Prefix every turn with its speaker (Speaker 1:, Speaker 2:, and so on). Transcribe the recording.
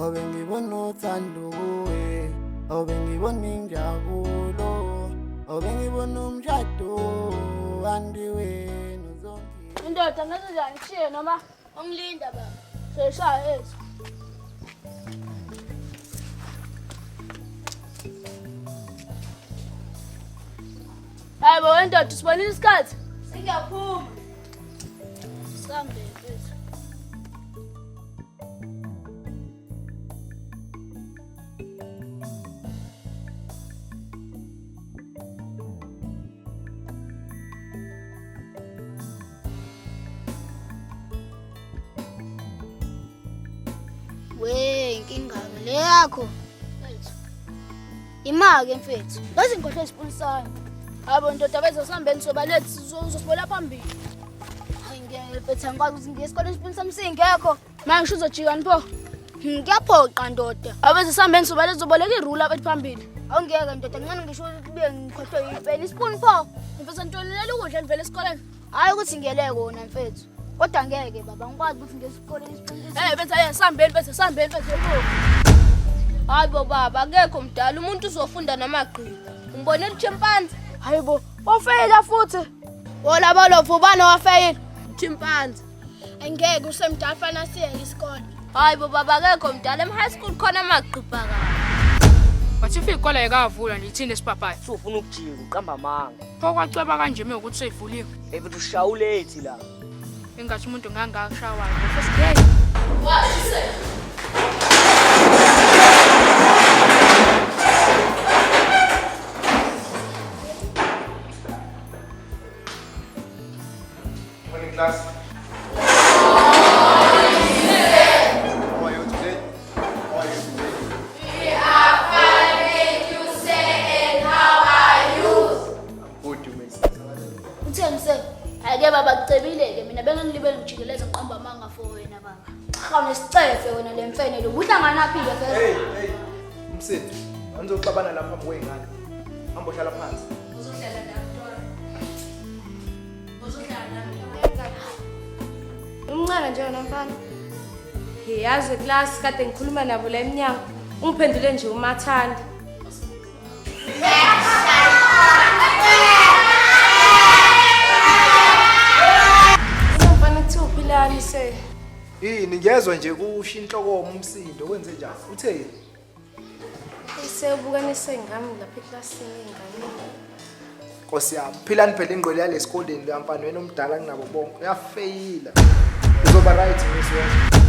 Speaker 1: Awube ngibona uthando kuwe, awube ngibona injabulo, awube ngibona umshado andiweni uzonke.
Speaker 2: Indoda ngenze njani kushiye noma ungilinda baba. Sheshaya ethu. Hayi bo wendoda usibonile isikhathi? Sengiyaphuma. Sambe mfethu.
Speaker 3: We inkinga le yakho. Imake mfethu.
Speaker 2: Ngaze ngikhohlwe isipuni sami. Hayi bo ndoda beze sihambeni soba late uzosibona phambili.
Speaker 3: Hayi ngeke mfethu angikwazi ukuthi ngiye esikoleni isipuni sami singekho.
Speaker 2: Manje ngisho uzojikani pho?
Speaker 3: Ngiyaphoqa ndoda.
Speaker 2: Abeze sihambeni soba late uzoboleka irula abethi phambili.
Speaker 3: Awungeke ndoda ngcono ngisho ukuthi kube ngikhohlwe yipeni isipuni pho.
Speaker 2: Mfethu ntolile ukudla ngivele esikoleni.
Speaker 3: Hayi ukuthi ngiyele kona mfethu. Kodwa ngeke baba ngikwazi ukuthi ngiye esikoleni isipuni.
Speaker 2: Eh mfethu ayi sihambeni mfethu sihambeni mfethu.
Speaker 4: Hayi bo baba akekho mdala umuntu uzofunda namagqika. Umbonile uchimpanzi?
Speaker 2: Hayi bo, wafeyila futhi. Wola balofu ubani owafeyila?
Speaker 4: Chimpanzi.
Speaker 2: Angeke usemdala fana siyeke isikole.
Speaker 4: Hayi bo baba akekho mdala em high school khona amagqibha kabi.
Speaker 5: Bathi ifika ikole ayikavulwa nje ithini esipapayo.
Speaker 6: Usufuna ukujika uqamba amanga.
Speaker 5: Pho kwacweba kanje uma ukuthi seyivuliwe.
Speaker 6: Hey mfethu ushaya ulethi la.
Speaker 5: Engathi umuntu ngangakushawayo first day.
Speaker 2: Washise.
Speaker 7: Morning class. How are you today? How are you today? We are fine, thank you, sir. And how are you? I'm good, you may sit.
Speaker 3: Utheni se?
Speaker 2: Hayi ke baba kucebile ke mina bengingilibele ngijikeleza ngiqamba amanga for wena baba.
Speaker 3: Cha unesicefe wena le mfene lo. Ubuhlanganaphi ke first?
Speaker 7: Hey, hey. Msindo, angizoxabana lapha phambi kwey'ngane. Hamba uhlala phansi.
Speaker 4: Uzohlala nami. Uzohlala nami.
Speaker 8: Umncane nje wena mfana. Hey, yazi class kade ngikhuluma nabo la emnyango. Ungiphendule nje umathanda. Mfana kuthiwa uphilani se.
Speaker 7: Yini ngiyezwa nje kusho inhlokomo umsindo kwenze njani? Uthe yini?
Speaker 8: Sewubukane sengami lapha eklasini ingane.
Speaker 7: Nkosi yami, philani phela ingqwele yalesikoleni leya mfana wena omdala kunabo bonke. Uyafeyila. Uzoba right miss wena.